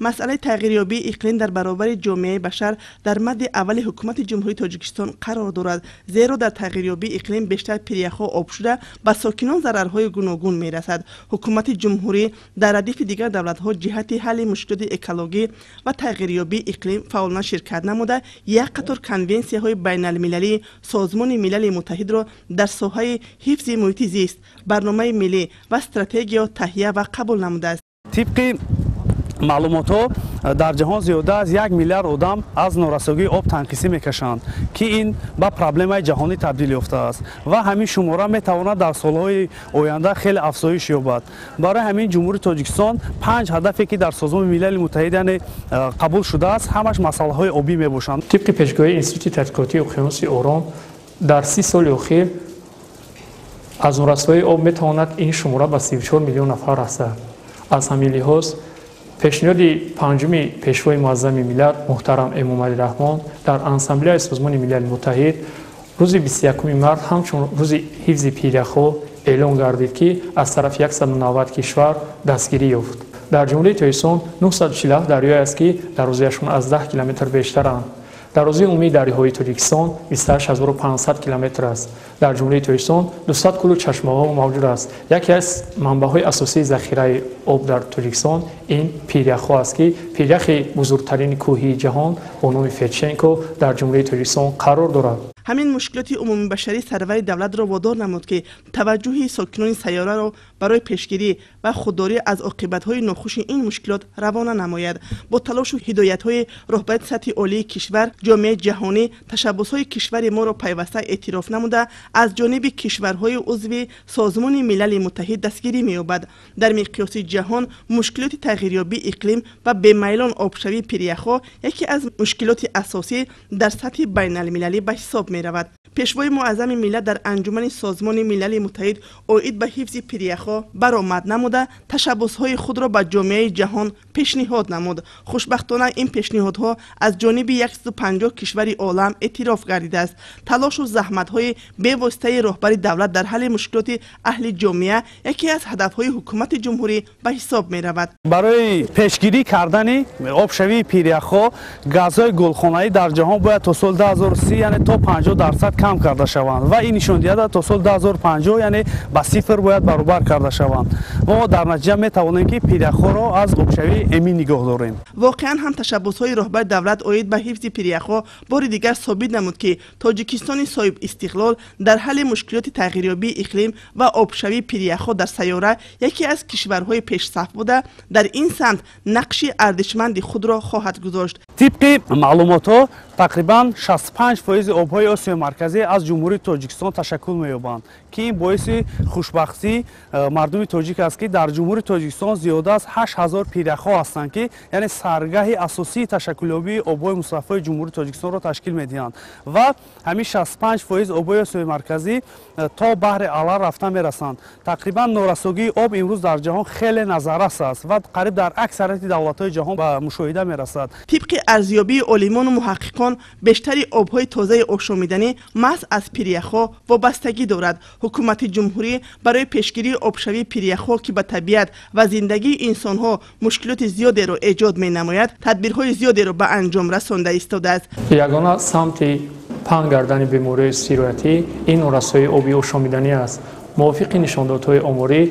Масъалаи тағйирёбии иқлим дар баробари ҷомеаи башар дар мадди аввали ҳукумати Ҷумҳурии Тоҷикистон қарор дорад, зеро дар тағйирёбии иқлим бештар пиряхҳо об шуда, ба сокинон зарарҳои гуногун мерасад. Ҳукумати ҷумҳурӣ дар радифи дигар давлатҳо ҷиҳати ҳалли мушкилоти экологӣ ва тағйирёбии иқлим фаъолона ширкат намуда, як қатор конвенсияҳои байналмилалии Созмони Милали Муттаҳидро дар соҳаи ҳифзи муҳити зист, барномаи миллӣ ва стратегияро таҳия ва қабул намудааст. Тибқи маълумотҳо, дар ҷаҳон зиёда аз 1 миллиард одам аз норасогии об танқисӣ мекашанд, ки ин ба проблемаи ҷаҳонӣ табдил ёфтааст ва ҳамин шумора метавонад дар солҳои оянда хеле афзоиш ёбад. Барои ҳамин Ҷумҳурии Тоҷикистон панҷ ҳадафе, ки дар Созмони Милали Муттаҳид, яъне қабул шудааст, ҳамаш масъалаҳои обӣ мебошанд. Тибқи пешгӯии Институти тадқиқотии уқёнуси Ором, дар 30 соли охир аз норасоии об метавонад ин шумора ба 34 миллион нафар расад. Аз ҳамин лиҳоз, пешниҳоди панҷуми Пешвои муаззами миллат муҳтарам Эмомалӣ Раҳмон дар Ассамблеяи Созмони Милали Муттаҳид рӯзи 21 март ҳамчун рӯзи ҳифзи пиряхҳо эълон гардид, ки аз тарафи 190 кишвар дастгирӣ ёфт. Дар Ҷумҳурии Тоҷикистон 947 дарёе аст, ки дарозиашон аз 10 километр бештаранд. Дарозии умумии дарёҳои Тоҷикистон 28 500 километр аст. Дар Ҷумҳурии Тоҷикистон 200 кӯлу чашмаҳо мавҷуд аст. Яке аз манбаъҳои асосии захираи об дар Тоҷикистон ин пиряхҳо аст, ки пиряхи бузургтарини кӯҳии ҷаҳон бо номи Федченко дар Ҷумҳурии Тоҷикистон қарор дорад. Ҳамин мушкилоти умумибашарӣ сарвари давлатро водор намуд, ки таваҷҷӯҳи сокинони сайёраро барои пешгирӣ ва худдорӣ аз оқибатҳои нохуши ин мушкилот равона намояд. Бо талошу ҳидоятҳои роҳбарияти сатҳи олии кишвар, ҷомеаи ҷаҳонӣ ташаббусҳои кишвари моро пайваста эътироф намуда, аз ҷониби кишварҳои узви Созмони Милали Муттаҳид дастгирӣ меёбад. Дар миқёси ҷаҳон мушкилоти тағйирёбии иқлим ва бемайлон обшавии пиряхҳо яке аз мушкилоти асосӣ дар сатҳи байналмилалӣ ба ҳисоб меравад. Пешвои муаззами миллат дар Анҷумани Созмони Милали Муттаҳид оид ба ҳифзи пиряхҳо баромад намуда, ташаббусҳои худро ба ҷомеаи ҷаҳон пешниҳод намуд. Хушбахтона, ин пешниҳодҳо аз ҷониби 150 кишвари олам эътироф гардидааст. Талошу заҳматҳои бевоситаи роҳбари давлат дар ҳалли мушкилоти аҳли ҷомеа яке аз ҳадафҳои ҳукумати ҷумҳурӣ ба ҳисоб меравад. Барои пешгирӣ кардани обшавии пиряхҳо, газҳои гулхонаӣ дар ҷаҳон бояд то соли 2030, яъне то 50% кам карда шаванд ва ин нишондиҳанда то соли 2050, яъне ба сифр бояд баробар карда шаванд ва мо дар натиҷа метавонем, ки пиряхҳоро аз обшавӣ эмин нигоҳ дорем. Воқеан ҳам, ташаббусҳои роҳбари давлат оид ба ҳифзи пиряхҳо бори дигар собит намуд, ки Тоҷикистони соҳибистиқлол дар ҳалли мушкилоти тағйирёбии иқлим ва обшавии пиряхҳо дар сайёра яке аз кишварҳои пешсаф буда, дар ин самт нақши арзишманди худро хоҳад гузошт. Тибқи маълумотҳо, тақрибан 65 фоизи обҳои Осиёи Марказӣ аз Ҷумҳурии Тоҷикистон ташаккул меёбанд, ки ин боиси хушбахтии мардуми тоҷик аст, ки дар Ҷумҳурии Тоҷикистон зиёда аз 8000 пиряхҳо ҳастанд, ки яъне саргаҳи асосии ташаккулёбии обҳои мусаффои Ҷумҳурии Тоҷикистонро ташкил медиҳанд ва ҳамин 65% обҳои Осиёи Марказӣ то баҳри Алал рафта мерасанд. Тақрибан норасогии об имрӯз дар ҷаҳон хеле назаррас аст ва қариб дар аксарияти давлатҳои ҷаҳон ба мушоҳида мерасад. Тибқи арзёбии олимону муҳаққиқон, бештари обҳои тозаи ошомиданӣ маҳз аз пиряхҳо вобастагӣ дорад. Ҳукумати ҷумҳурӣ барои пешгирии обшавии пиряхҳо, ки ба табиат ва зиндагии инсонҳо мушкилоти зиёдеро эҷод менамояд, тадбирҳои зиёдеро ба анҷом расонда истодааст. Ягона самти паҳн гардани бемориҳои сироятӣ ин норасоии оби ошомиданӣ аст. Мувофиқи нишондодҳои оморӣ,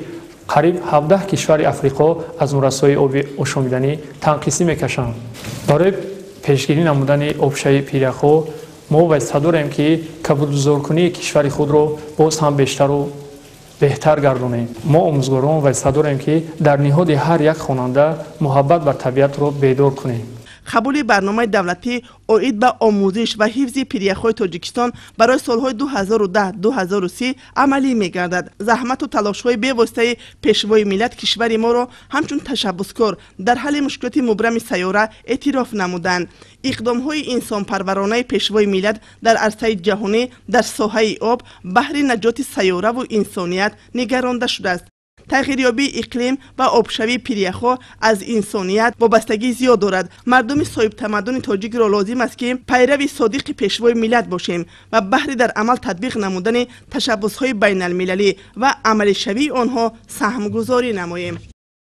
қариб 17 кишвари Африқо аз норасоии оби ошомиданӣ танқисӣ мекашанд. Барои пешгирӣ намудани обшавии пиряхҳо мо вазифа дорем, ки кабудзоркунии кишвари худро боз ҳам бештару беҳтар гардонем. Мо, омӯзгорон, вазифа дорем, ки дар ниҳоди ҳар як хонанда муҳаббат ба табиатро бедор кунем. Қабули барномаи давлатӣ оид ба омӯзиш ва ҳифзи пиряхҳои Тоҷикистон барои солҳои 2010-2030 амалӣ мегардад. Заҳмату талошҳои бевоситаи Пешвои миллат кишвари моро ҳамчун ташаббускор дар ҳалли мушкилоти мубрами сайёра эътироф намуданд. Иқдомҳои инсонпарваронаи Пешвои миллат дар арсаи ҷаҳонӣ дар соҳаи об баҳри наҷоти сайёраву инсоният нигаронда шудааст. Тағйирёбии иқлим ва обшавии пиряхҳо аз инсоният вобастагии зиёд дорад. Мардуми соҳибтамаддуни тоҷикро лозим аст, ки пайрави содиқи Пешвои миллат бошем ва баҳри дар амал татбиқ намудани ташаббусҳои байналмилалӣ ва амалишавии онҳо саҳмгузорӣ намоем.